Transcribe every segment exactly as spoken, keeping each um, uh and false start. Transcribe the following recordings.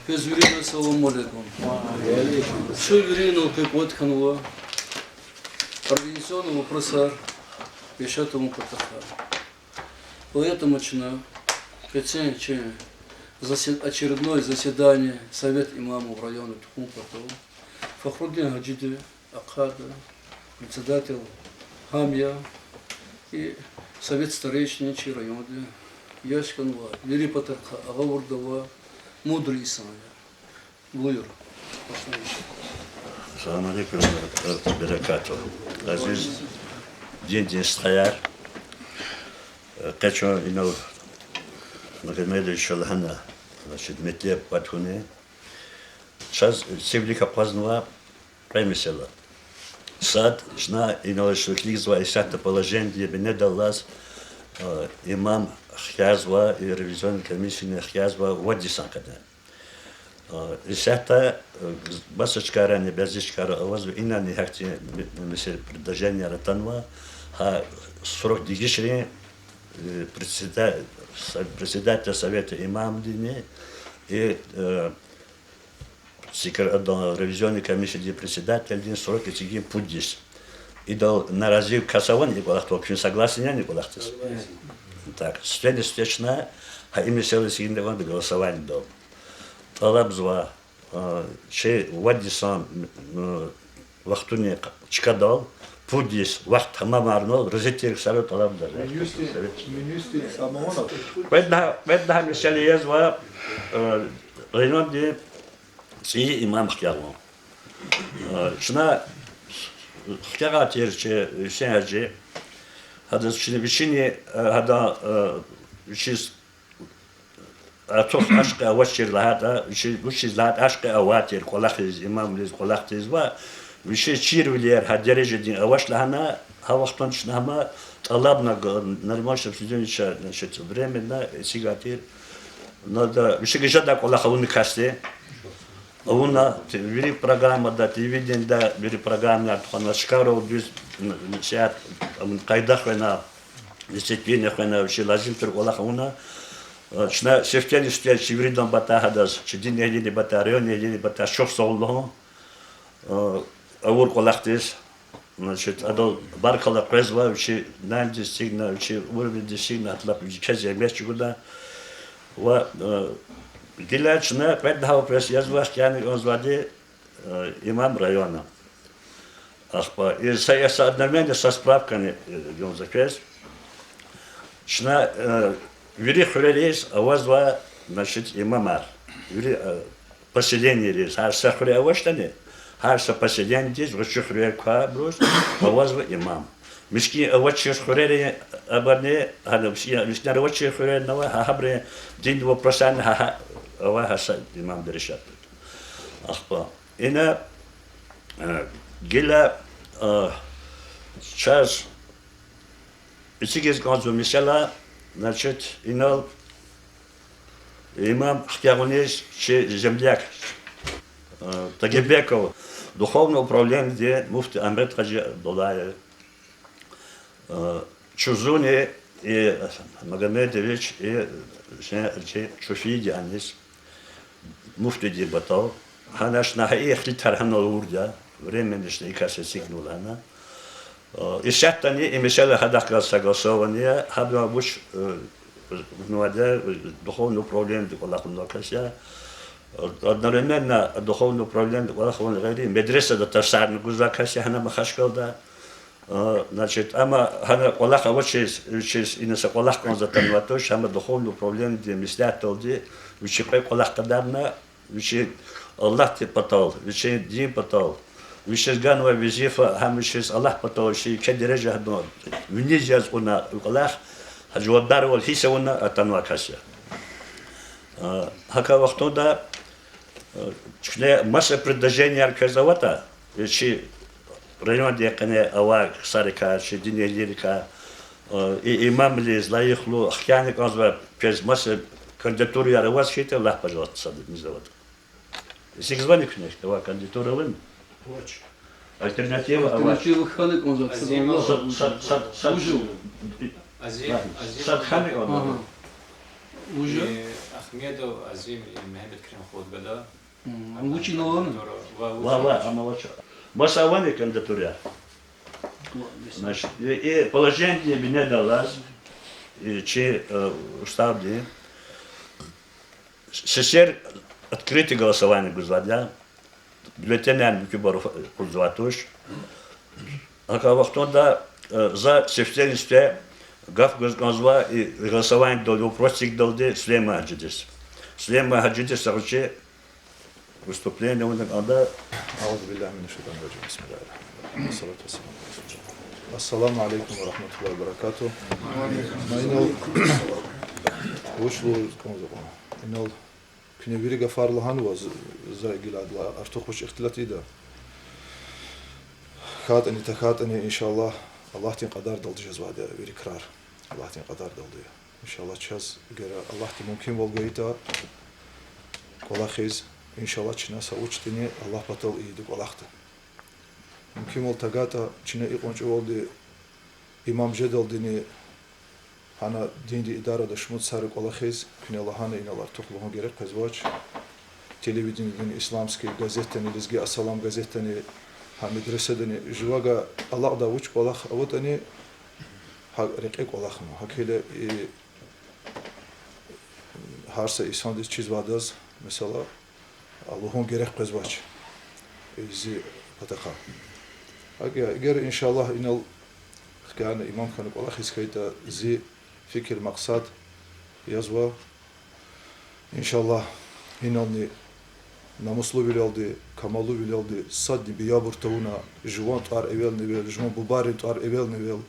Квез вириназ салам алейкум. Чун вири инал квай кӀватӀ хьанва организационный вопросар яшатун патахъай. Поэтому чна къецен чи засе-, очередное заседание Совет имамов района тухун патал Фахрудин гьажиди ахъайда, председатель гьам я, и совет старейшин чи районди яз хьанва, вири патарихъай агъавурда ава, мудрый инсан я. Буюр, башламиш. Салам алейкум ва рахматуллахи ва баракатугь. Азиз диндин стхаяр, къе чун инал Магомедовича лагьана, значит, метлеб кӀватӀ хьуни. Чаз сив вилик акъвазнава кьве месэла. Сад, чна инал чун килигзавай исятда положениедин бинедаллаз, э, имам хкязава, и ревизионный комиссияни хкязава вад йисан къене. Э, исятда, э, маса чкайрани, бязи чкайра авазва, инани гьахьтин ме-, месэла, предложенияр атанва, гьа срок дегишрин, э, председа-, со-, председатель Совета имамдини и, э, секр-, адан ревизионный комиссиядин председательдин срок эцигин пуд йис. Идал нарази кас авани и кӀвалахдал, куьн согласен яни и кӀвалахдиз? Так, сифтени-сифте чна гьа и месэла эцигна ван голосованидал. ТӀалабзава, а, чи вад йисан, м, вахтунин чкадал пуд йис вахт тамамарнал рази тир ксариз тӀалабзава. Кьвед лагьай, кьвед лагьай месэла язва, а, райондин цӀийи имам хкягъун. А, чна хкягъай тир чи Гьуьсейн гьажи, гьадаз чна вичини, а, гьадан, а, вичиз артух ашкъи авачир лагьайтӀа, вичи, вучиз лагьайтӀа ашкъи авай тир кӀвалахиз, имамвилиз кӀвалахдиз ва вичиз чирвилер гьа дережадин авач лагьана, гьа вахтунда чна гьам тӀалабна г-, Нариман Шамсудиновича, значит, временно эцигай тир. Надо, вичиз жедай кӀвалах авуна касди. Авуна, те-, вири программада, телевиденида, вири программаяр тухвана, чкайрал дуьз, м, м, сят, м, къайда хвена, дисциплина хвена, вичи лазим тир кӀвалах авуна. Э, чна сифтени-сифте чи виридан патай гьадаз, чи дин эгьлийрин патай, район эгьлийрин патай чухсагъул лугьун. Э, авур кӀвалахдиз, значит, адал баркалла къвезва, вичи нандиз эцигна, вичи уровеньдиз эцигна, гьа лап вичи квез зегьмет чӀугуна. Ва, э, гила чна кьвед лагьай вопрос язва, хкяна кӀанзавайди, э, имам района. Ахпа, и са, я са одновременно са справкани, э, гун за квез. Чна, э, вири хуьрериз авазва, значит, имамар. Вири, э, поселениейриз, гьар са хуьре авачтӀани, гьар са поселениедиз, гъвечӀи хуьрер квайбуруз авазва имам. МискӀин авачир хуьрери абурни, гьана мискӀин, мискӀинар авачир хуьрерни ава, гьа, гьабурун дин вопросарни гьа, гьа, ава гьа са имамди решать. Ахпа. Ина, э, гила, э, чаз эцигиз кӀанзава месэла, значит, инал имам хкягъуниз чи земляк, э, Тагибеков, духовный управлениедин муфти Агьмед-гьажи Абдуллаев, э, чузуни и Магомедович, и, э, чи чуфиди аниз, муфтидин патал. Гьана чна гьа и ихтилатар гьанал авурди я, временно чна и кас эцигнава лагьана. Э, исятдани и месэла гьадахъ галаз согласован я, гьабуру вуч, э, гунвайди я, духовный управлениеди кӀвалахнавай кас я. Э, одновременно духовный управлениеди кӀвалахнавайни гъейри медресада тарсарни гузвай кас я гьана Махачкъалада. Э, значит, амма гьана кӀвалах авачиз, вичиз ина са кӀвалах кӀанзаватӀани туш, амма духовный управлениедин меслятдалди вичи кьве кӀвалах къадарна, вичин Аллагьдин патал, вичин дин патал, вичиз ганвай везифа, гьам вичиз Аллагь патал, вичин еке дережа гьадан виниз яз кьуна, и кӀвалах, гьа жавабдарвал гьиссзавуна атанвай кас я. А, гьакӀ вахтунда, а, чуьне маса предложенияр квез аватӀа, чи райондин къене авай ксарикай, чи дин эгьлийрикай, а, и имамвилиз лайихлу хкяна кӀанзавай квез маса кандидатураяр аваз хьайитӀа, лагь, пожалуйста, садни завод. Эцигзавани куьне, авай кандидатура авани? Авач. Альтернатива авач. Альтернатива хьана кӀанзава, Азимов. Сад, сад, сад, сад. Вужу. Азим, Азим. Сад хьана кӀанда. Ага. Вужу. Э, Медов Азим и Мегьамед Крим хутбада. М, вуч ина ава? Ва, ва, ама вач. Маса авани кандидатура? Значит, и, и положение бинедаллаз, и чи, э, уставди, сесер открытое голосование гузвайди я. Бюллетенар муькуьбур къулзавай туш. ГьакӀ а вахтунда, э, за сифте-сифте гаф гуз кӀанзава и голосованидалди, вопросдалди Сулейман гьажидиз. Сулейман гьажидиз сагъ чи выступление авуна кӀанда. أعوذ بالله من الشيطان الرجيم. بسم الله الرحمن الرحيم. الصلاة والسلام على رسول الله. السلام عليكم ورحمة الله وبركاته. Ма инал вуч лугьуз кӀанзава? Инал куьне вири гафар лагьанва, з-, за гила адалай артух вуч ихтилат ийида. ХьайитӀани, тахьайтӀани, иншаллагь, Аллагьдин кьадардалди жезвайди я вири крар. Аллагьдин кьадардалди. Иншаллагь, чаз эгер Аллагьди мумкинвал гайитӀа кӀвалахиз, иншаллагь, чна са вуч ятӀани Аллагь патал ийида кӀвалахда. Мумкинвал тагайтӀа, чна икьван чӀавалди имам жедалдини, гьана диндин идарада шумуд йисара кӀвалахиз, куьне лагьана, инал артух лугьун герек къвезвач. Телевидениедани, исламский газетдани, Лезги Ассалам газетдани, гьа медресадани, жувагай алакьдай вуч кӀвалах аватӀани, гьа рекье кӀвалахна. ГьакӀ хьайила и гьар са инсандиз чизвайдаз, месела, лугьун герек къвезвач зи патахъай. ГьакӀ я, эгер, иншаллагь, инал хкяна имам хьана кӀвалахиз хьайитӀа, зи фикир-макьсад язва, иншаллагь, инални намуслувилелди, камаллувилелди садни биябур тавуна, жуван тӀвар эвелни-эвел, жуван бубайрин тӀвар эвелни-эвел,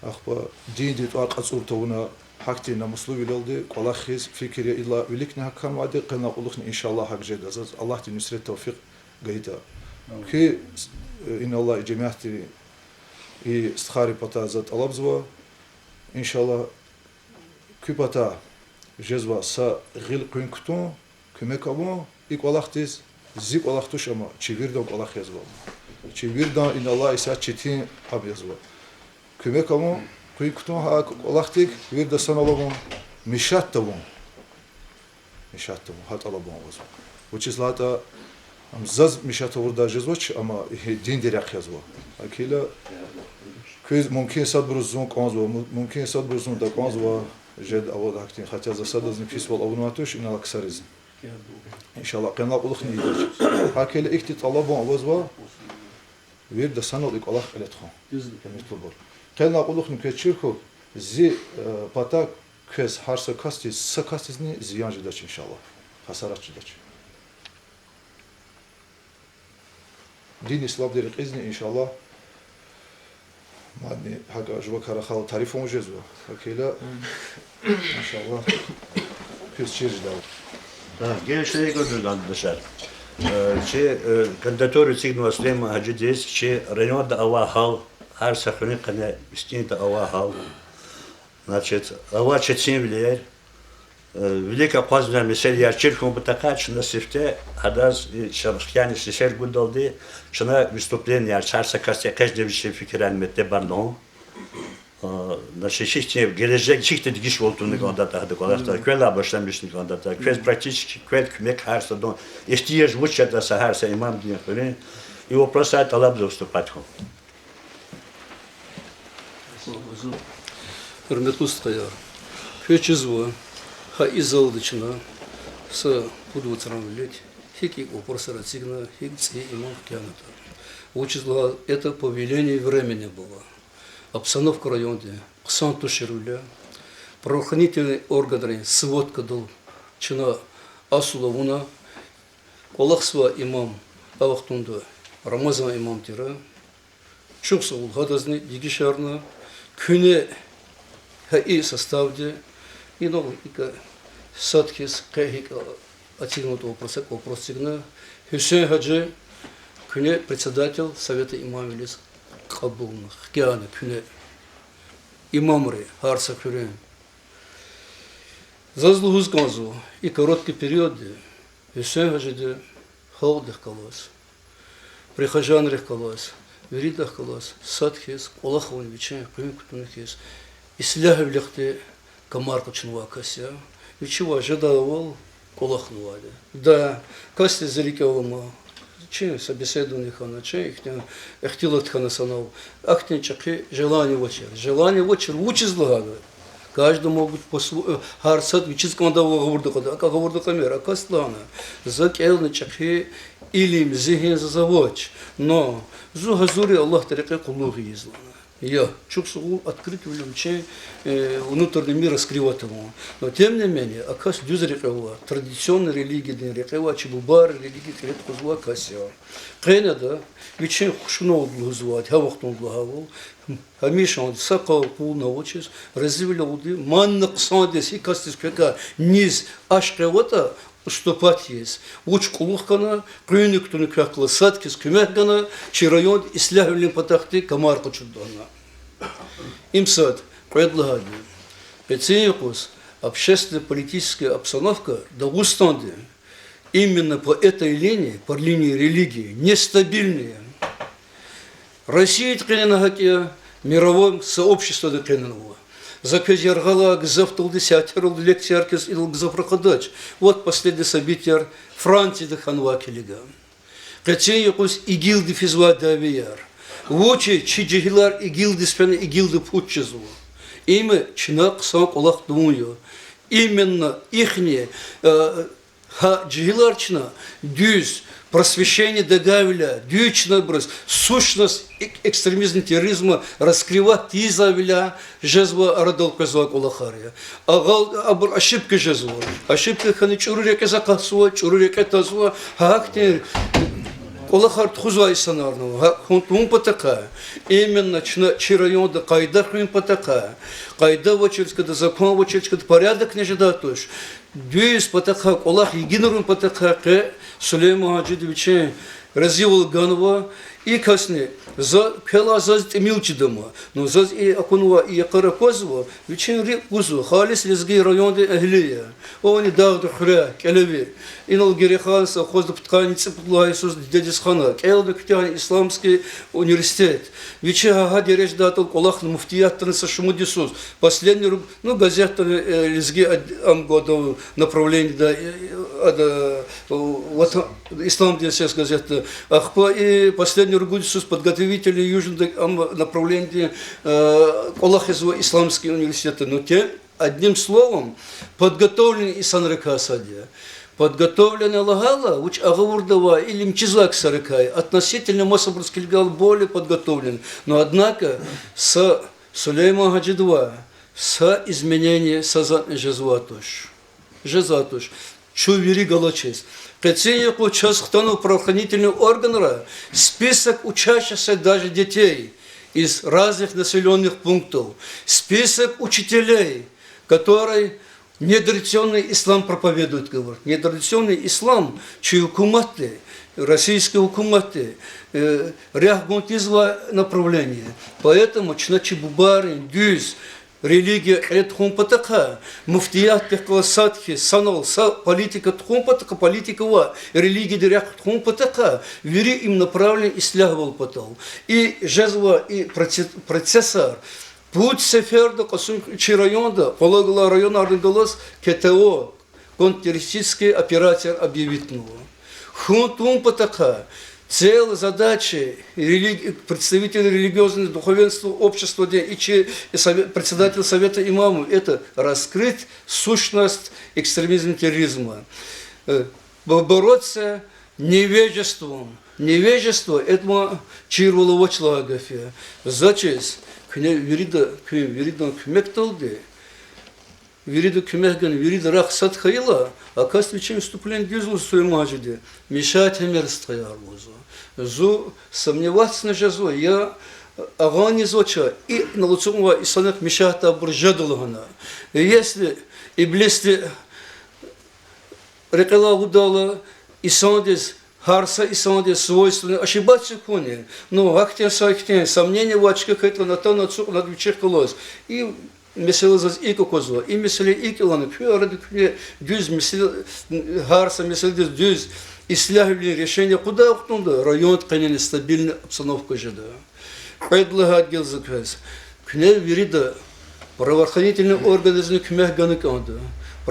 ахпа диндин тӀвар кьацӀур тавуна, гьахьтин намуслувилелди кӀвалахиз фикир я. Идалай виликни гьакӀ хьанвайди, къенлай кьулухъни, иншаллагь, гьакӀ жеда. Заз Аллагьди нуьсрет, тавфикь гайитӀа. Куь, э, иналай жемятдин, и стхайрин патай за тӀалабзава, иншаллагь, куь патай жезвай са гъил къуьн кутун, куьмек авун и кӀвалахдиз, зи кӀвалах туш, амма чи виридан кӀвалах язва. Чи виридан иналай исятда четин ам язва. Куьмек авун, къуьн кутун гьа кӀвалахдик, вирида санал авун, мешать тавун. Мешать тавун, гьа тӀалабун авазва. Вучиз лагьайтӀа, ам заз мешать авурдай жезвач, амма гьи диндин рехъ язва. ГьакӀ хьайила, квез мумкин садбуруз зун кӀанзава, му-, мумкин садбуруз зун такӀанзава, жеда аваз гьахьтин, хотя за садазни писвал авунвай туш инал ксариз. Иншаллагь, къенлай кьулухъни ийидач. ГьакӀ хьайила ихьтин тӀалабун авазва, вирида санал и кӀвалах кьиле тухун. Гьуьрметлубур. Къенлай кьулухъни квез чир хьуй, зи, э, патай квез гьар са касдиз, са касдизни зиян жедач, иншаллагь. Гьасарат жедач. Дин исламдин рекьизни, иншаллагь, мадни гьакӀ жувакай рахайла тарифун жезва. ГьакӀ хьайила, иншаллагь, квез чир жедайвал. Да, гелешдайвал, душар. Э, чи, э, кандидатура эцигнава Сулейман гьажидиз, чи районда авай гьал, гьар са хуьруьн къене мискӀинда авай гьал. Значит, авай четинвилер, э, вилик акъвазнавай месэлаяр чир хьун патахъай чна сифте гьадаз, э, чна хкяни сесер гудалди, чна выступленияр, гьар са касди экъечӀна вичин фикирар, метлебар лугьун. Э, значит, гьихьтин гележег, гьихьтин дегишвал тавуна кӀандатӀа гьадан кӀвалахда, квелай башламишна кӀандатӀа, квез практически квел куьмек гьар садан, ихтияж вуч ятӀа са гьар са имамдин хуьруьн, и вопросар тӀалабзава выступать хьун. Гьуьрметлу стхаяр, квез чизва, гьа и залда чна са пуд вацран вилик гьикӀ икӀ вопросар эцигна, гьикӀ цӀийи имам хкянатӀа. Вучиз лагьайтӀа, это по велению времени было. Обстановка районда хъсан туширвиляй, правоохранительный органрин сводкадал чна асул авуна, кӀвалахзавай имам а вахтунда Рамазан имам тир. Чухсагъул гьадазни дегишарна, куьне гьа и составди, инал икӀ сад хьиз къе гьикӀ эцигнаватӀа вопрос, гьакӀ вопрос эцигна, Гьуьсен гьажи куьне председатель Совета имамвилиз кьабулна, хкяна куьне имамри гьар са хуьруьн. Заз лугьуз кӀанзава, и короткий периодда Гьуьсен гьажиди халкьдихъ галаз, прихожанрихъ галаз, виридахъ галаз сад хьиз кӀвалах авуна, вичин къуьн кутуна хьиз, ислягьвилихъди камар къачунвай кас я. Вичивай жедайвал кӀвалахнавайди. Да, касди зи рикӀел алама, чи собеседование хьана, чи ихьтин ихтилат хьана санал, ахьтин чӀехи желание авачир. Желание авачир вучиз лагьайтӀа, каждый могут послу-, э, гьар сад вичиз кӀандайвал гъавурда кьада, акӀ гъавурда кьамир, а кас лагьана: за кӀелна чӀехи илим, зигьин заз авач, но зун гьазур я Аллагьдин рекье къуллугъ ийиз лагьана. Я, чухсагъул открытвилам чи, э, внутренний мир раскрывать авун. Но тем не менее, а кас дуьз рекье авай, традиционный религиядин рекье авай, чи бубайрин религия кьиле тухузвай кас я. Къенеда, вичин хушуналди лугьузвайди, гьа вахтунда лагьайвал, гьамишанда са къал къулна авачиз, разивилелди, мадни хъсандиз, гьи касдиз квекай низ ашкъи аватӀа, уступать ийиз, вуч кьулухъ хьана, къуьнуьк туна квехъ галаз сад хьиз куьмек гана, чи районди ислягьвилин патахъди камар къачуда лагьана. Им сад, кьвед лагьайди. Къенин юкъуз общественно-политическая обстановка Дагъустанда именно по этой линии, по линии религии, нестабильная. Россияди къенена гьакӀ я, мировой сообществоди къенена ава. За квез яргъалай гзафдалди, сятералди лекцияр квез идал гзаф рахадач. Вот последний событияр Францияда хьанвай килига. Къенин юкъуз ИГИЛ-ди физвай дявеяр. Вучиз чи жегьилар ИГИЛ-диз фена, ИГИЛ-ди пуч жезва. Им чна хъсан кӀвалах тавун я. Именно ихьтин, э, гьа жегьилар чна дуьз просвещение дагайвиляй, дуьз чна абуруз сущность эк-, экстремизма, терроризма раскрывать тийизвайвиляй жезвай, арадал къвезвай кӀвалахар я. Агъал абур ошибка жезва. Ошибка хьана чӀуру рекьиз акъатзава, чӀуру рекье тазва, гьахьтин кӀвалахар тухузвай инсанарни ава. Гьа хьун тавун патахъай, именно чна чи районда къайда хуьн патахъай, къайда авачир чкада, закон авачир чкада порядокни жедай туш. Дуьз патахъай кӀвалах ийиз авун патахъай къе Сулейман-гьажиди вичин разивал ганва. И касни за квелай заз тӀимил чида ам, но заз и акунвай и йикъар аквазва, вичин рикӀ гузва, халис лезги райондин эгьли я. Ани Дагъдин хуьре, кӀелеви. Инал Герейхан совхозда пудкъанни цӀипуд лагьай йисуз дидедиз хана, кӀелна куьтягьна исламский университет. Вичи гьа, гьа дережадайтӀа кӀвалахна муфтиятдани са шумуд йисуз. Последний руб-, ну, газетда, э, лезги ад-, ам гвайди направлениеда, э, ада, э, Ватан, Исламдин сес газетда. Ахпа и последний ругуд йисуз подготовительный южный ам направлениедин, э, кӀвалах ийизва исламский университетда. Ну, те, одним словом, подготовленный инсанрикай сад я. Подготовленный лагьайла, вуч агъавурда авай илим чизвай ксарикай, относительно масабуруз килигайла более подготовленный. Но, однако, са Сулейман-гьажидивай са изменение са затӀни жезвай туш. Жезвай туш. Чун вири галачиз. Къенин юкъуз чаз хтанва правоохранительный органра список учащихся даже детей из разных населённых пунктов, список учителей, которые нетрадиционный ислам проповедуют, говорят. Нетрадиционный ислам чи гьукуматди, российский гьукуматди, э, рехъ гун тийизвай направление. Поэтому чна чи бубайрин дуьз религия кьиле тухун патахъай, муфтиятдихъ галаз сад хьиз, санал са политика тухун патахъай, политика ва религияди рехъ тухун патахъай, вири им направление ислягьвал патал. И жезва и проце-, процессар. Пуд сеферда Кьасум чи районда, къвалав галай районарни галаз КТО, контртеррористическая операция объявитнава. Хьун тавун патахъай, цель, задача религи-, представителей религиозного духовенства, обществадин и чи-, и сове-, председатель Совета имамов — это раскрыть сущность экстремизма, терроризма. Э, бо-, бороться невежеством. Невежество — это ма чирвал авач лагьай гаф я. Заз чиз, куьне вирида, куьн виридан куьмекдалди, вирида куьмек гана, вирида рехъ сад хьайила, а кас вичин выступление дуьз лугьуз Сулейман-гьажиди, мешать ийимир, стхаяр, лугьузва. Зун сомневаться жезва, я агъанизвач, и инал ацукьнавай инсанрихъ мешать ийидайбур жеда лагьана. Если иблисди рекьелай гъудайла, инсандиз, гьар са инсандиз свойственно ошибаться хьуни. Ну, гьахьтин са ихьтин сомнение авай чка хьайитӀани, атана ацукьна ада вичихъ галаз. И месэла заз икӀ аквазва. И месэла икӀ я лагьана, куь арада куьне дуьз месэла, гьар са месэладиз дуьз ислягьвилин решение къудай вахтунда районда къенин стабильный обстановка жеда. Кьвед лагьайди гила за квез. Куьне вирида правоохранительный органризни куьмек гана кӀанда.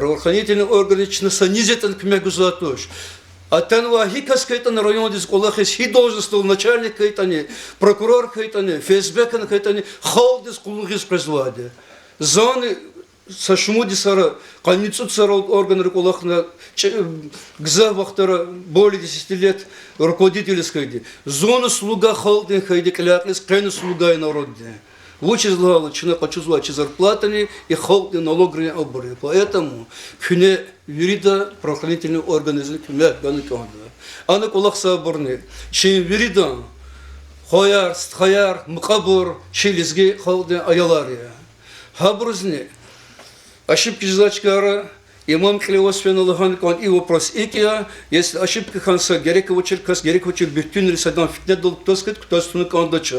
Правоохранительный органриз чна са низ ятӀани куьмек гузвай туш. Атанвай гьи кас хьайитӀани райондиз кӀвалахиз, гьи должностьдал, начальник хьайитӀани, прокурор хьайитӀани, ФСБ кана хьайитӀани, халкьдиз къуллугъиз къвезвайди. Зани са шумуд йисара, къанни цӀуд йисара органра кӀвалахна, чӀ-, гзаф вахтара, более десяти лет руководитель яз хьайиди. Зунни слуга халкьдин хьайиди, кьиляй-кьилиз къени слуга я народдин. Вучиз лагьайтӀа чна къачузвай чи зарплатани и халкьдин налогрин, абурун. Поэтому куьне вирида правоохранительный органризни куьмек гана кӀанда. Ана кӀвалахзавайбурни, чи виридан хваяр, стхаяр, мукьвабур, чи лезги халкьдин аялар я. Гьабурузни ошибка жезвай чкайра, имам кьиле аваз фена лагьана кӀанда, и вопрос икӀ я, если ошибка хьана, са герек авачир кас, герек авачир буьгьтинриз садан фитнедал кутаз хьайитӀа, кутаз туна кӀандач.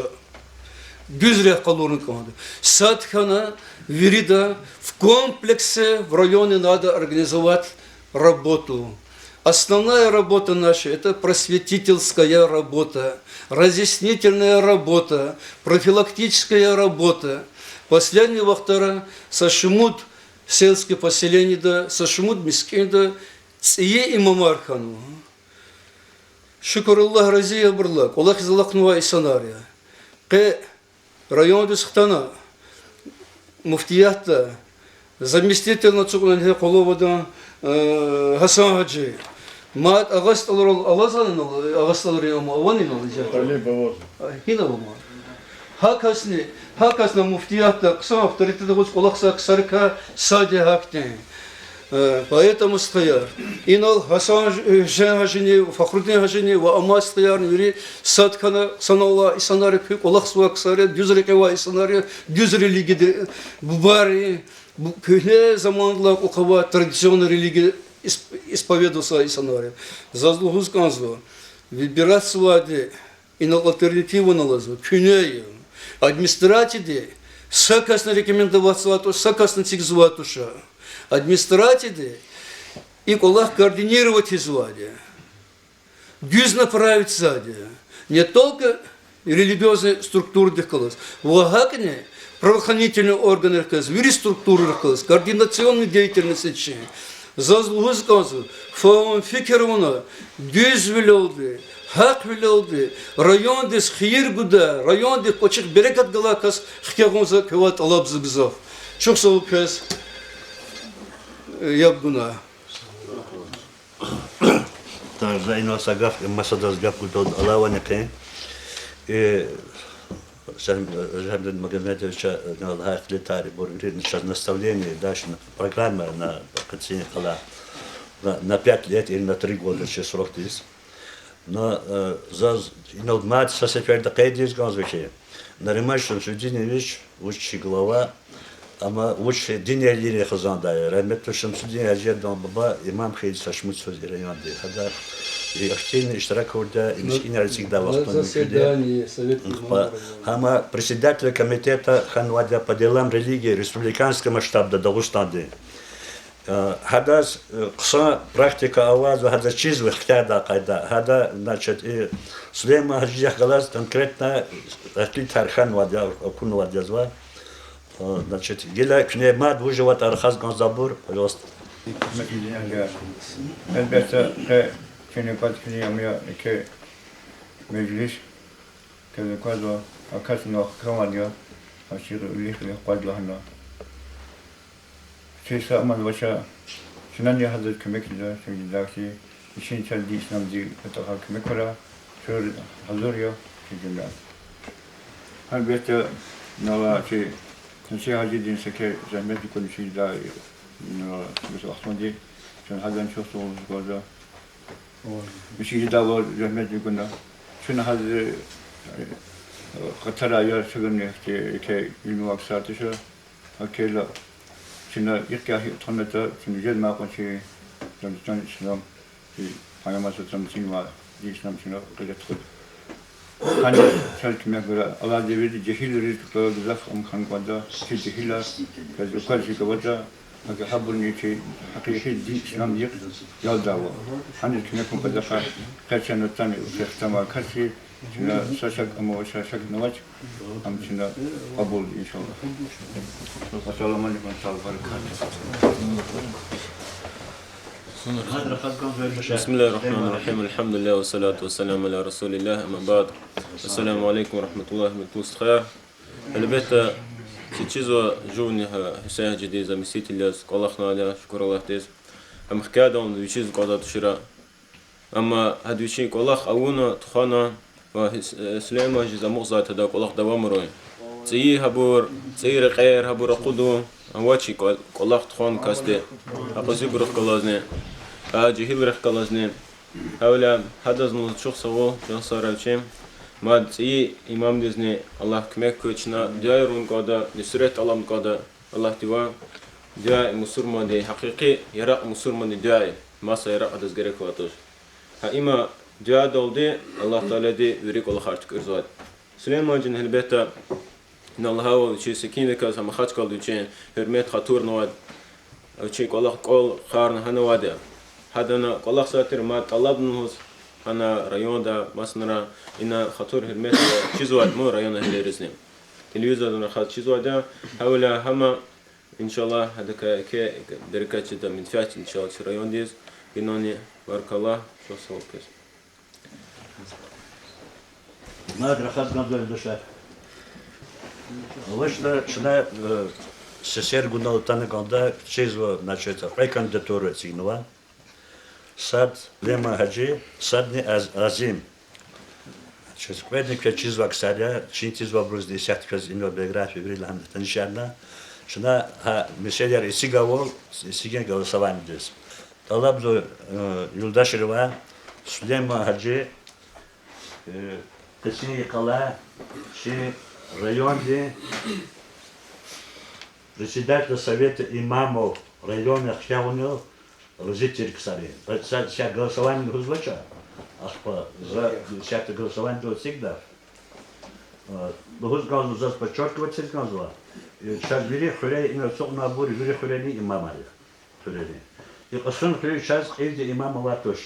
Дуьз рехъ къалурна кӀанда. Сад хьана, вирида в комплексе в районе надо организовать работу. Основная работа наша — это просветительская работа, разъяснительная работа, профилактическая работа. Последний вахтара са шумуд сельский поселениеда, са шумуд мискӀинда цӀийи имамар хьанва. Шукур, Аллагь рази я абурулай, кӀвалахиз алахънавай инсанар я. Къе райондиз хтана муфтиятда заместитель ацукьнавай гьи къвалав авайди, э, Гьасан-гьажи. Мад Агъа СтӀалрал алазвани инал, Агъа СтӀалрин ама авани инал ижа? Гьина ама. Гьа касни, гьа касни муфтиятда хъсан авторитет аваз кӀвалахзавай ксарикай сад я гьахьтин. Э, поэтому, стхаяр, инал Гьасан, э, Гьуьсен-гьажини, Фахрудин-гьажини ва амай стхаярни вири сад хьана, санал алай инсанар я, куь кӀвалахзавай ксар я, дуьз рекье авай инсанар я, дуьз религияди бубайри, бу-, куьгьне замандилай кьулухъ авай традиционный религия исп-, исповедовать ийизвай инсанар я. Заз лугьуз кӀанзава, выбирать ийизвайди инал альтернативани алазва, куьне я. Администрацияди са касни рекомендовать ийизвай туш, са касни эцигзавай туш. Администрацияди и кӀвалах координировать ийизвайди я. Дуьз направить ийизвайди я. Не только религиозный структурадихъ галаз, ва гьакӀни правоохранительный органрихъ галаз, вири структурарихъ галаз координационный деятельность ийиз. Заз лугьуз кӀанзава, фагьум-фикир авуна, дуьзвилелди, гьахъвилелди, райондиз хийир гудай, райондихъ кӀвачихъ берекат галай кас хкягъун за квевай тӀалабзава гзаф. Чухсагъул квез, э, яб гунай. ТахьайтӀа инал са гаф, масадаз гаф гузвайди алавани хьи, э, Жам-, Жамидин Магомедовича, э, лагьай ихтилатар, ибур вири чаз наставление, дальше программа на, къенин йикъалай, на, на пять лет или на три года чи срокдиз. Но, э, заз инал мад са сеферда къейд ийиз кӀанзава хьи, Нариман Шамсудинович вуч чи глава, амма вуч динвилерин хизанда я. Рагьметлу Шамсудин гьажидин буба имам хьайиди са шумуд йисуз и районда. Гьада и активный иштирак авурди я, и мискӀинар эцигдай вахтунда. Гьам председатель комитета хьанвайди я по делам религии республиканский масштабда Дагъустандин. Э, гьадаз, э, хъсан практика авазва, гьадаз чизва хкядай къайда. Гьада, значит, и Сулейман-гьажидихъ галаз конкретно ихтилатар хьанвайди я, акунвайди язва. Э, значит, гила куьне мад вуж аватӀа рахаз кӀанзавайбур, пожалуйста. Гьелбетда, къе куьне кваз куьне ам я еке межлис, квез аквазва, а кас инал хканвайди я, а чи вилик-вилик къваз лагьана. Чи са амал авач, чнани гьадаз куьмек ийида, чун жедайди, вичин чаз дин-исламдин патахъай куьмек авурай, чун гьазур я, чи жемят. Гьелбетда, инал чи, чи гьажидин са еке зегьмет гуна чи жедай, инал, бес вахтунди, чун гьадан чухсагъул лугьузва. Вичин жедайвал зегьмет гуна. Чун гьадаз, э, къатарай я, чугунни хьти еке илимвал ксар туш. Гьакӏ хьайила, чна икьяй гьикӏ тухванатӏа, чна жезмай кьван чи, чан, чан ислам, чи Пайгъамбар саллаллагьу алейгьи ва саллам мичӏивай дин ислам чна кьиле тухуда. Гьана чаз куьмек гурай, алай девирда жегьилриз гзаф ам хьана кӏанда, чи жегьилар, квез указ гьикӏ аватӏа, гьакӏ гьабурни чи гьакъикъи дин ислам йикъ ялдайвал. Гьаниз куьмек гун патахъай, къе чан атана хтанвай касди, Чна са шак, амма ва са шак авач, ам чна кьабул, иншаллагь. Ассаламу алейкум, Аллагь баракат. بسم الله الرحمن الرحيم. الحمد لله والصلاة والسلام على رسول الله. أما بعد. السلام عليكم ورحمة الله وبركاته. Гьелбетда, чи чизва жувни гьа Гьуьсейн гьажидиз, заместитель яз кӀвалахнавайди я, шукур Аллагьдиз. Ам хкядалди вичиз кӀватӀ тушира. Амма гьада вичин кӀвалах авуна, тухвана, ва Гьуьс-, э, Сулейман гьажиз амукьзавай тада кӀвалах давамарун. ЦӀийи гьабур, цӀийи рекьер гьабур акъудун, авач и кӀва-, кӀвалах тухван касди, акъузибурухъ галазни, а жегьилрихъ галазни. Гьавиляй гьадазни чухсагъул, чан сагърай вичин. Мад цӀийи имамдизни Аллагь куьмек хьуй, чна дуьайрун кӀанда, нусрет тӀалабун кӀанда Аллагьдивай. Дуьа мусурманди, гьакъикъи яракь мусурманди дуьа я, маса яракь адаз герек авайди туш. Гьа има дуьадалди Аллагь Таалади вири кӀвалахар туькӀуьрзавайди. Сулейман гьажини гьелбетда, ина лагьайвал, вичиз секинрикай гьа Махачкъалада вичин гьуьрмет хатурнавайди, вичин кӀвалах кӀвал хъарна гьана авайди я. Гьадани кӀвалахзавай тир, мад тӀалабна лугьуз, гьана районда, масанра, ина хатур-гьуьрмет чизвайди ман район агьлийризни. Телевизордани рахаз чизвайди я, гьавиляй гьама, иншаллагь, гьадакай еке берекат жеда, менфят, иншаллагь, чи райондиз. Инани баркалла, чухсагъул квез. Мад рахаз кӀанда, юлдашар. АвачтӀа чна, э, сесер гунал атана кӀанда, чизва, значит, кьве кандидатура эцигнава. Сад Сулейман гьажи, садни Аз-, Азим. Чаз кьведни квез чизвай ксар я, чин тийизвайбурузни исятда квез инал биография вири лагьана танишарна. Чна гьа месэлаяр эцигайвал, эцигин голосованидиз. ТӀалабзава, э, юлдашривай, Сулейман гьажи, э, къенин йикъалай чи райондин председатель Совета имамов района хкягъунал рази тир ксар я. Са, са голосование лугьузвач, ахпа за исятда голосованидал эцигда. Э, лугьуз кӀанзава, заз подчеркивать ийиз кӀанзава. Э, чаз вири хуьряй, ина ацукьнавайбур вири хуьрени имамар я. Хуьрени. И Кьасумхуьруьз чаз кьилди имам авай туш.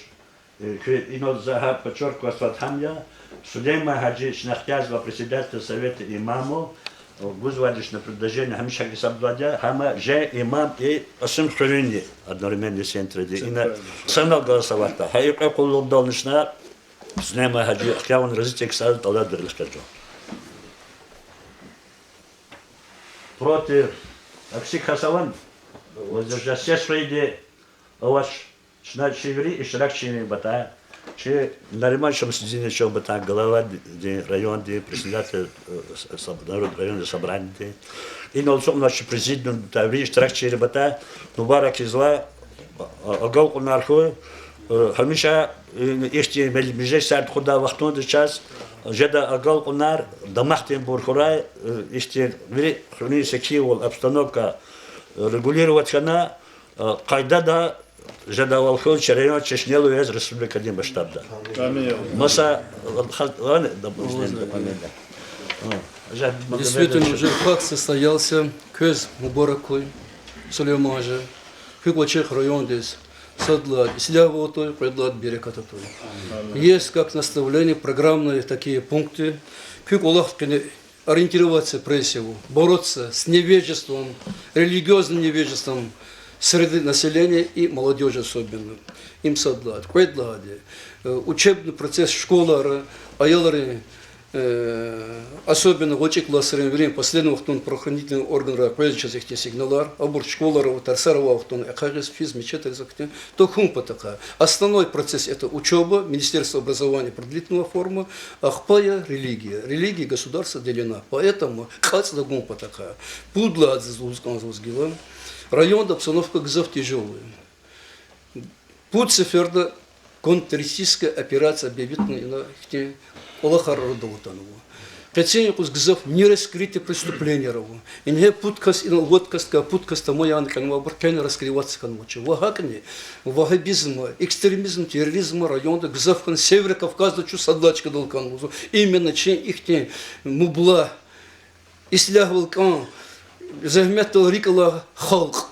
Э, куь инал за гьа подчеркивать ийизвайди гьам я, Сулейман гьажи чна хкязва председатель Совета имамов, э, гузвайди чна предложение гьамиша гьисабзавайди я, гьама жен имам и Кьасумхуьруьни одновременно центрди. Ина санал голосовать ийида. Гьа и кьве къуллугъдални чна Сулейман гьажи хкягъун рази тир ксариз тӀалаб дерли хкажун. Против, акси кас авани? Воздержавшийся, авач. Чна чи вири иштиракчийрин патай, чи Нариман Шамсудиновичан патай, главадин, райондин председатель, э, с-, с-, народ-, районного собраниедин, инал ацукьнавай чи президиумдин патай, вири иштиракчийрин патай мубарак ийизва, а, агалкьунар хьуй, э, гьамиша, э, ихьтин мел-, межлисар тухудай вахтунда чаз жедай агалкьунар дамахдинбур хьурай, э, ихьтин вири хуьруьн секинвал, обстановка, э, регулировать хьана, э, къайдада жедайвал хьуй чи район, чи шнелу яз республикадин масштабда. Маса, э, ха-, ладно, доп-, дополнение. Действительно, уже факт состоялся. Квез мубарак хьуй, Сулейман гьажи. Куь кӀвачихъ райондиз сад лагьайди ислягьвал атай, кьвед лагьайди берекат атай. Есть как наставление, программные такие пункты. Куь кӀвалах къене ориентироваться прежде всего, бороться с невежеством, религиозным невежеством среди населения и молодёжи особенно. Им сад лагьайди. Кьвед лагьайди, э, учебный процесс школара, аялрин, э, особенно гъвечӀи классрин, вирин последний вахтунда правоохранительный органра къвез чаз ихьтин сигналар, абур школара ва тарсара авай вахтунда экъягъиз физ, мечетариз ахьтин тахьун патахъай. Основной процесс — это учёба, Министерство образования, принудительная форма, ахпа я религия. Религия государства делена, поэтому кьацӀ тагун патахъай. Пуд лагьайди заз лугьуз кӀанзава гила. Районда обстановка гзаф тяжёлая. Пуд сеферда контртеррористическая операция объявитьна ина ихьтин кӀвалахар арадал атанва. Къенин юкъуз гзаф нераскрытый преступленияр ава. Ингье пуд кас, инал вад касдикай пуд кас тамаяна кӀанзавайбур къени раскрываться хьанвач. Ва гьакӀни вагьабизма, экстремизм, терроризма районда гзаф хьана, Северный Кавказда чун сад лагьай чкадал хьанва. Именно чи ихьтин мублагь, ислягьвал кӀан, зегьметдал рикӀ алай халкь.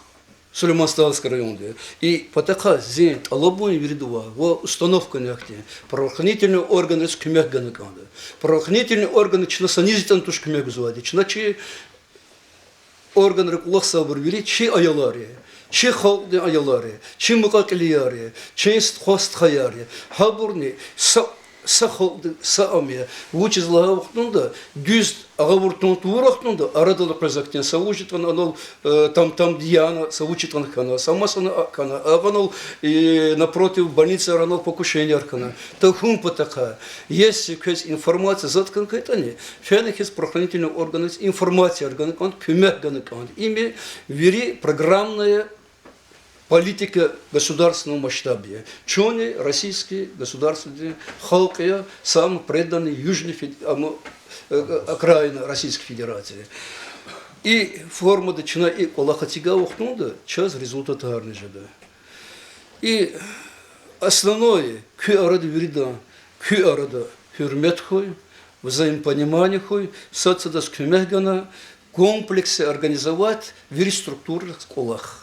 Сулейман-Стальский районда. И патахъай зи тӀалабун вирида ва установкани ахьтин: правоохранительный органриз куьмек гана кӀанда. Правоохранительный органриз чна са низ ятӀани туш куьмек гузвайди. Чна чи органрин кӀвалахзавайбур вири чи аялар я, чи халкьдин аялар я, чи мукьва-кьилияр я, чи стха-, стхаяр я. Гьабурни са, са халкьди, са ам я. Вучиз лагьай вахтунда дуьз агъавуртун тавур вахтунда арадал къвез ахьтин са вуч ятӀани анал, э, там-тамди яна, са вуч ятӀани хьана, са масана а хьана, агъанал, э, напротив больницаяр анал покушенияр хьана. Тахьун патахъай, если квез информация затӀ хьана хьайитӀани, фена хьиз правоохранительный органриз информацияр гана кӀанда, куьмек гана кӀанда. Им вири программная политика государственного масштаба я. Чунни российский государстводин халкь я, самый преданный южный фед-, ам, э, окраина Российской Федерации. И формада чна и кӀвалах эцигай вахтунда чаз результатарни жеда. И основное, куь арада виридан, куь арада гьуьрмет хьуй, взаимопонимание хьуй, сад садаз куьмек гана, в комплексе организовать вири структуррихъ кӀвалах.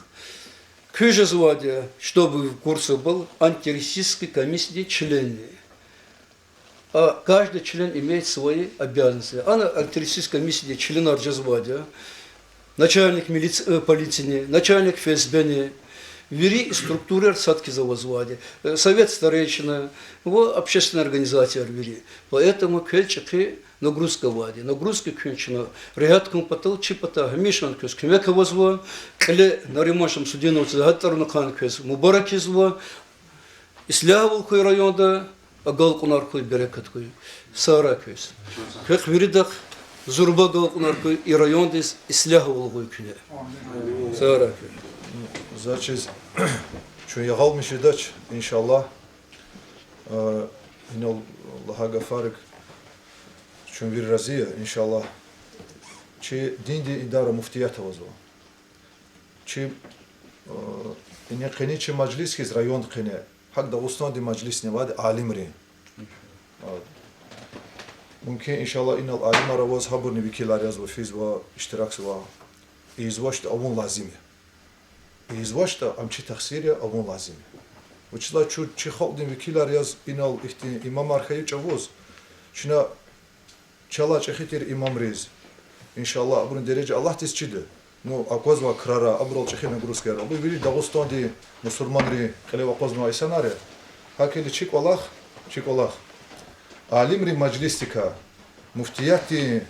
Куьн жезвайди я, чтобы вы в курсе были, антитеррористический комиссиядин член я. А каждый член имеет свои обязанности. Ана антитеррористический комиссиядин членар жезвайди я, начальник милиц-, э, полицияни, начальник ФСБ-ни, вири структураяр сад хьиз авазвайди я, э, совет старейшин ва общественный организацияр вири. Поэтому квез чӀехи нагрузка авайди я. Нагрузка куьн чна регьят хьун патал чи патай гьамиша квез куьмек авазва. Кьиле Нариман Шамсудиновичаз гьа тӀварунихъ квез мубарак ийизва. Ислягьвал хьуй районда, агалкьунар хьуй, берекат хьуй. Сагърай квез. Квехъ виридахъ зурба агалкьунар хьуй, и райондиз ислягьвал гуй куьне. Сагърай квез. Заз чиз, чун ягъалмиш жедач, иншаллагь. Э, инал лагьай гафарик чун вири рази я, иншаллагь. Чи диндин идара, муфтият авазва. Чи, э, ина къени чи мажлис хьиз райондин къене, гьакӀ Дагъустандин мажлисни авайди алимрин. Э, мумкин, иншаллагь, инал алимар аваз, гьабурни векилар язва, физва, иштиракзава. ИйизвачтӀа авун лазим я. ИйизвачтӀа, ам чи тахсир я, авун лазим я. Вучиз лагьайтӀа чун чи халкьдин векилар яз инал ихьтин имамар хьайи чӀавуз, чна чалай чӀехи тир имамриз, иншаллагь, абурун дережа Аллагьдиз чида. Ну, аквазвай крара, абурал чӀехи нагрузкаяр, абур вири Дагъустандин мусурманрин кьиле акъвазнавай инсанар я. ГьакӀ хьайила чи кӀвалах, чи кӀвалах алимрин мажлисдикай, муфтиятдин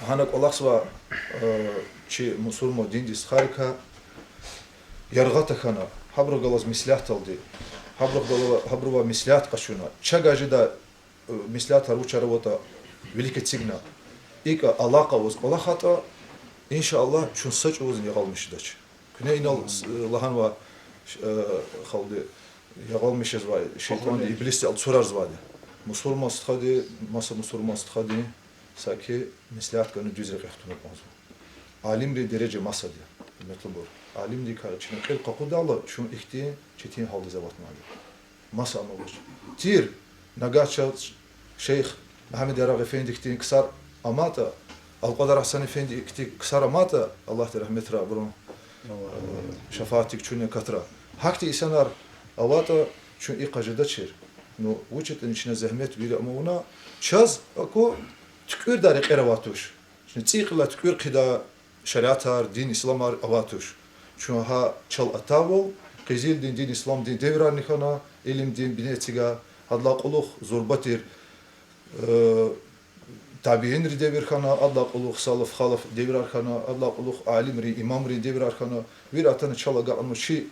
гьана кӀвалахзавай, э, чи мусурман диндин стхайрикай яргъа тахьана, гьабурухъ галаз меслятдалди, гьабурухъ гала-, гьабурувай меслят къачуна, чагай жедай, э, меслятар вучар аватӀа вилик эцигна, икӀа алакъа аваз кӀвалахайтӀа, иншаллагь, чун са чӀавузни ягъалмиш жедач. Куьне инал, э, лагьанва, э, халкьди, ягъалмиш жезвай шейтӀанди, иблисди алцурарзавайди. Мусурман стхади, маса мусурман стхади саки меслят гана дуьз рекье хтуна кӀанзава. Алимрин дережа масад я, гьуьрметлубур. Алимдикай чна кьил къакъудайла, чун ихьтин четин гьалдиз аватнавайди. Маса амалдач. Тир, нагагь чаз шейх Мегьамед Ярагъ эфенди хьтин ксар аматӀа, Алкьвадар Гьасан эфенди хьтин ксар аматӀа, Аллагьди рагьметрай абурун, э, шафаатдик чун акатра. Гьахьтин инсанар аватӀа, чун и къажеда чир. Ну, вучитӀани чна зегьмет вири амавуна, чаз аку туькӀуьрдай рекьер авай туш. Чна цӀийи кьилай туькӀуьр хъийидай шариатар, дин исламар авай туш. Чун гьа чал атайвал, къизилдин, дин исламдин девирарни хьана, илимдин бине эцигай, гьадалай кьулухъ зурба тир, э, табиинрин девир хьана, адалай кьулухъ салаф-халаф девирар хьана, адалай кьулухъ алимрин, имамрин девирар хьана, вири атана чал агакьнава чи,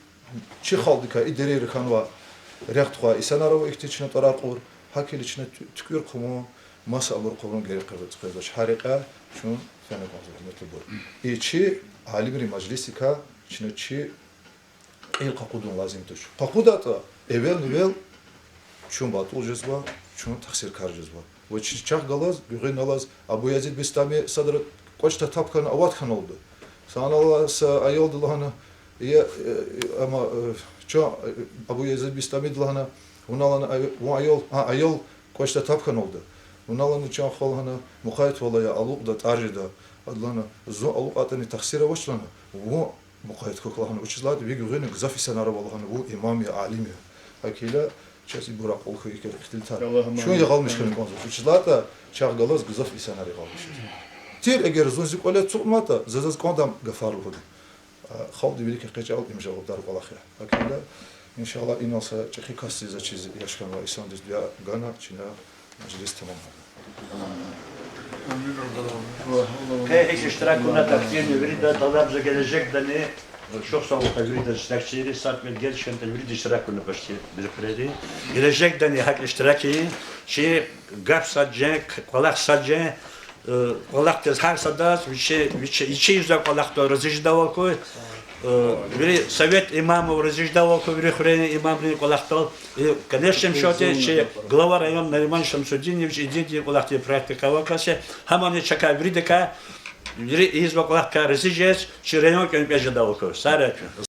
чи халкьдикай и дерейра хьанвай рехъ тухвай инсанар ава ихьтин чна тӀварар кьур, гьакӀ хьайила чна туь-, туькӀуьр хъувун, маса абур хъувун герек къвез-, къвезвач. Гьа рекьяй чун фена кӀанзава, гьуьрметлубур. И чи алимрин мажлисдикай чна чи кьил къакъудун лазим туш. КъакъудайтӀа, эвелни-эвел чун батӀул жезва, чун тахсиркар жезва. Ва чи чахъ галаз, гуьгъуьналлаз, Абу Язид Бистами садра кӀвач татаб хьана ават хьаналда. Санал са аялди лагьана, я, э, амма, э, чун, э, Абу Язид Бистамиди лагьана, вуна лагьана, ай-, вун аял, а, аял кӀвач татаб хьаналда. Вуна лагьана, чан хва лагьана, мукъаят валай, алукьда, тӀар жеда. Ада лагьана, зун алукьайтӀани тахсир авач лагьана, вун Мукъаят хьухь лагьана, вучиз лагьайтӀа ви гуьгъуьна гзаф инсанар ава лагьана, вун имам я, алим я. ГьакӀ хьайила, чаз ибур акьул хьуй икӀ ихтилатар. Чун ягъалмиш хьана кӀанзава. Вучиз лагьайтӀа чахъ галаз гзаф инсанар ягъалмиш жезва. Тир эгер зун зи кӀвале ацукьнаватӀа, за заз кӀанда ам гафар лугьуда. Халкьдин вилик экъечӀайла им жавабдар кӀвалах я. ГьакӀ хьайила, иншаллагь, инал са чӀехи касдиз, заз чиз яш хьанвай инсандиз дуьа гана, чна межлис тамам. Къе икӀ иштирак авунатӀа активно вирида, тӀалабзава гележегдани, чухсагъул хьуй вирида иштиракчийриз, сад-вад гелчкантӀа вирида иштирак авуна почти мероприятиеда. Гележегдани гьакӀ иштирак ийин, чи гаф сад жен, кӀвалах сад жен, кӀвалахдиз гьар садаз вичи, вичи, вичи ийизвай кӀвалахдал рази жедайвал хьуй, вири совет имамов рази жедайвал хьуй, вири хуьруьн имамрин кӀвалахдал. И, в конечном счёте, чи глава района Нариман Шамсудинович идин-идин кӀвалахдин практика авай кас я, гьамани чакай виридакай, вири ийизвай кӀвалахдикай рази жез, чи район кӀвенкӀвез жедайвал хьуй. Сагърай куьн.